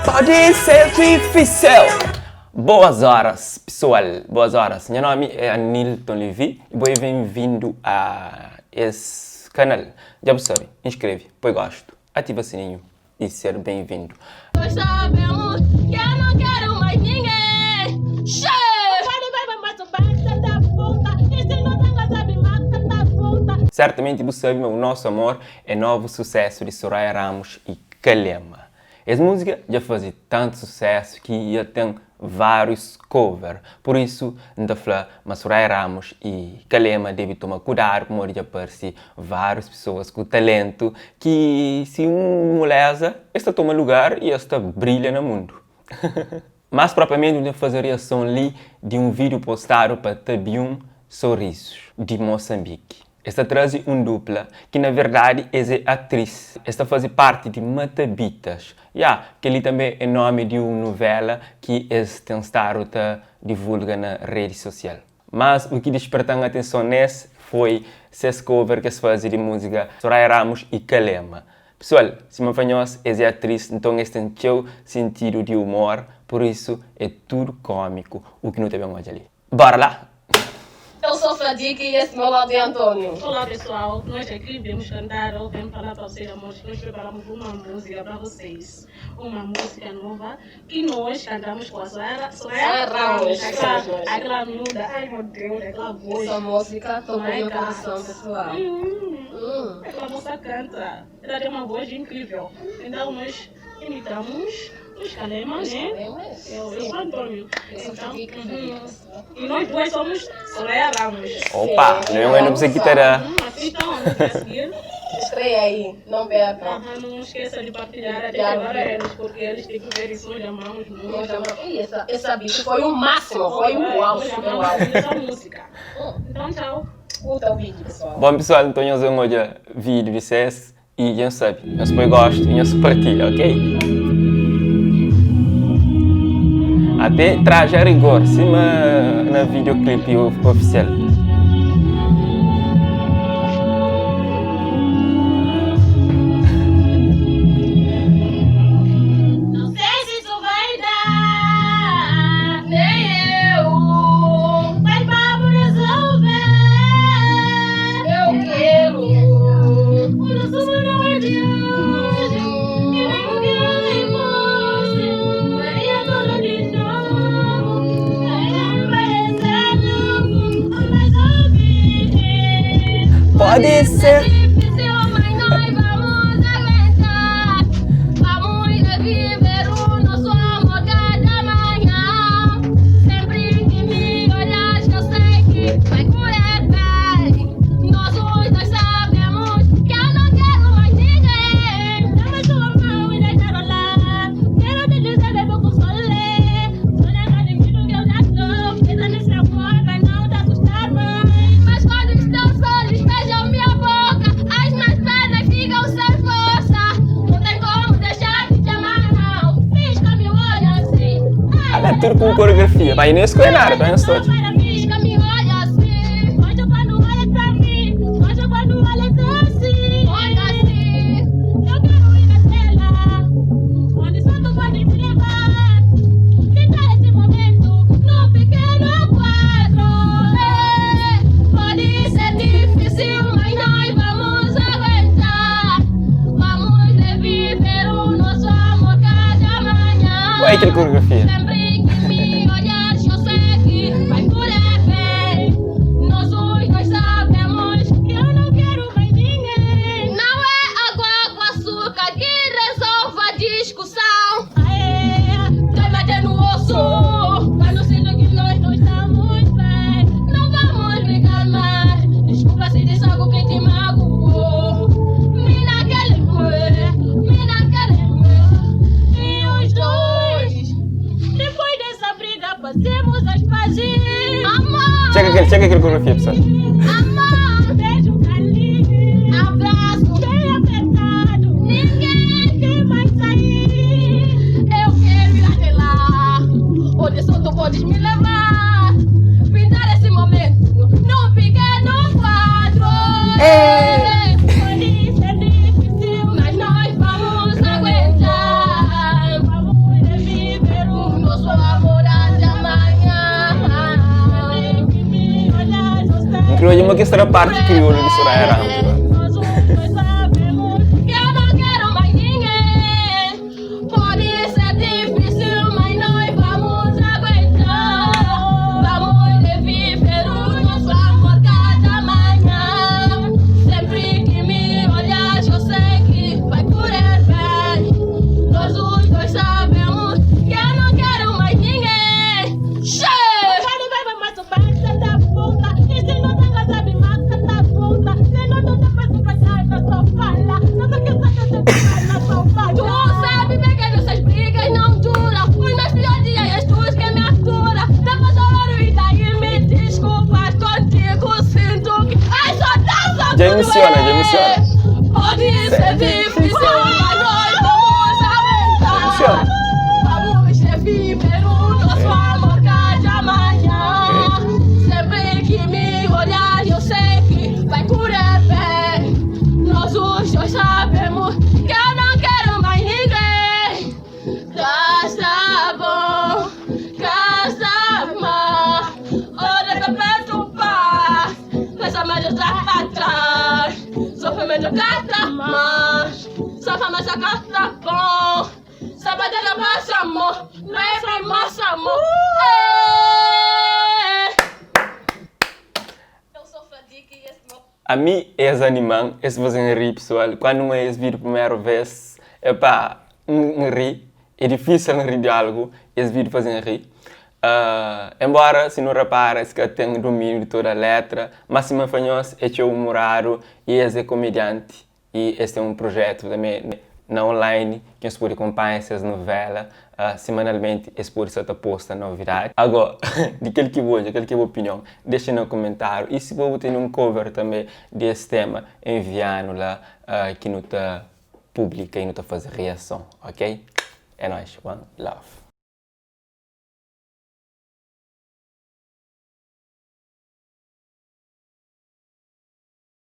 Pode ser difícil. Boas horas, pessoal. Boas horas. Nha nome é Anilton Levy e bo é bem-vindo a es canal. Dja bu sabe, inscreve, põe gosto, ativa sininho e ser bem-vindo. Nós sabemos que eu não quero mais ninguém. Certamente bu sabe ma O Nosso Amor é novu sucesso di Soraya Ramos e Calema. Es música dja faze tantu sucesso ki dja ten várius cover. Pur isu N ta fla ma Soraya Ramos e Calema debe toma kudadu pamodi dja parse várius pesoas ku talentu ki si un moleza es ta toma lugar y es ta brilha na mundu. Más propriamenti nu ta faze riason li di un vídiu postadu pa Tabiun Sorrisos, di Mosanbiki. Es ta traze un dupla ki na verdadi es é atris. Es ta faze parti di Matabitas. Ya, kel-li tanbê é nómi di un nuvéla ki es ten stadu ta divulga na redi sosial. Mas u ki disperta-m atenson nes foi ses cover ki es faze di múzika Soraya Ramos i Calema. Pesoal, sima fla nhos, es é atris, nton es ten txeu sentidu di umor, pur isu é tudu kómiku u ki nu ta ben odja li. Bora lá! Eu sou Fradique e este meu lado é António. Olá pessoal, nós aqui viemos cantar ou viemos falar para vocês amores que nós preparamos uma música para vocês. Uma música nova que nós cantamos com a Soraya, Soraya Ramos, aquela, aquela miúda, ai meu Deus, aquela voz. Essa música tocou My meu God. coração, pessoal. Hum, Hum. aquela moça canta, ela tem uma voz incrível. Então nós imitamos os Calema, Os né? Calemas? Eu, eu sou Antônio. Eu sou Então, Fradique, uhum. Fradique, pessoal. E nós duas somos Soraya Ramos. Opa, não é não precisa guitarra. Assistam a música a seguir. Estreia aí, não percam. Aham, não esqueça de partilhar até Já chegar a vi. eles, porque eles têm que ver isso. Nós amamos muito. Nós amamos. Ih, essa, essa bicho foi o máximo, foi o Nós auge, foi o amamos auge. muito essa música. Hum, Então, tchau. Curta o vídeo, pessoal. Bom pessoal, nton nhos ben odja vídeo di ses i dja nhos sabe, nhos poi gostu i nhos partilha, ok? Até traje a rigor, sima na videoclipe oficial. Não sei se isso vai dar, Nem eu, mas vamos resolver. eu quero. O nosso amor não é de hoje, e mesmo que ontem fosse, faria tudo de novo. Ainda parece louco, mas ouvir. Pode ser. Difícil, mas nós vamos aguentar. Vamos reviver o nosso amor cada manhã. Sempre que me olhas, eu sei que vai correr bem. Nós os dois sabemos que eu não quero mais ninguém. Dá-me sua mão e deixa rolar. Quero te dizer, bebo com solé. Sonega de mim, que eu já estou. Pensa nesse amor, vai não te assustar mais. Mas quando estou só, eles beijam minha boca. As minhas pernas ficam sem força. Não tem como deixar de te amar, não. Pisca-me o olho assim. Ai, Ela é tudo com coreografia, vai nem escolher nada, tá em sorte. Pisca-me olha assim. Olha quando olhas pra mim. Olha quando olhas assim. Olha assim. Eu quero ir até lá. Onde só tu pode me levar. Ficar esse momento num pequeno quadro. É, pode ser difícil, mas nós vamos aguentar. Vamos reviver o nosso amor cada manhã. Ué, aquela coreografia. Sempre que me olhas, eu sei que vai correr bem. Nós os dois sabemos Que eu não quero mais ninguém. Não é água com açúcar que resolve a discussão. Aê, Dói bater no osso. quando sinto que nós não estamos bem. Não vamos brigar mais. Desculpa se disse algo que te magoou. Mina queremos, mina queremos. E os dois, depois dessa briga, fazemos as pazes. Amor, Chega aquele, chega aquela coreografia, pessoal. amor, Beijo carinho, abraço. bem apertado. Ninguém Quem vai sair? Eu quero ir até lá, onde só tu podes me levar. Pintar esse momento num pequeno quadro. É. Pode ser difícil, Mas nós vamos aguentar. vamos. Sima ki sta na parti kriolu di Soraya Ramos. Dja emociona, dja emociona. Emociona. Ami es animan, es fazen ri pessoal, quando n oia es video primeru vez, epá n ri, é difícil n ri di algu, es video fazen ri, embora si nu repara es ka ten domínio di toda letra, mas sima fla nhos é txeu humoradu e es é komedianti i es ten un projetu tanbe na online ki nhos pode konpanha ses novela semanalmenti es pode sta ta posta novidadi. Ago, di kel ki bu odja, kel ki é bu opinion, dexa na komentariu i si bo bu tene un cover tanbe di es tema envia-nu la ki nu ta publika i nu ta faze reason, ok? É nois, one love.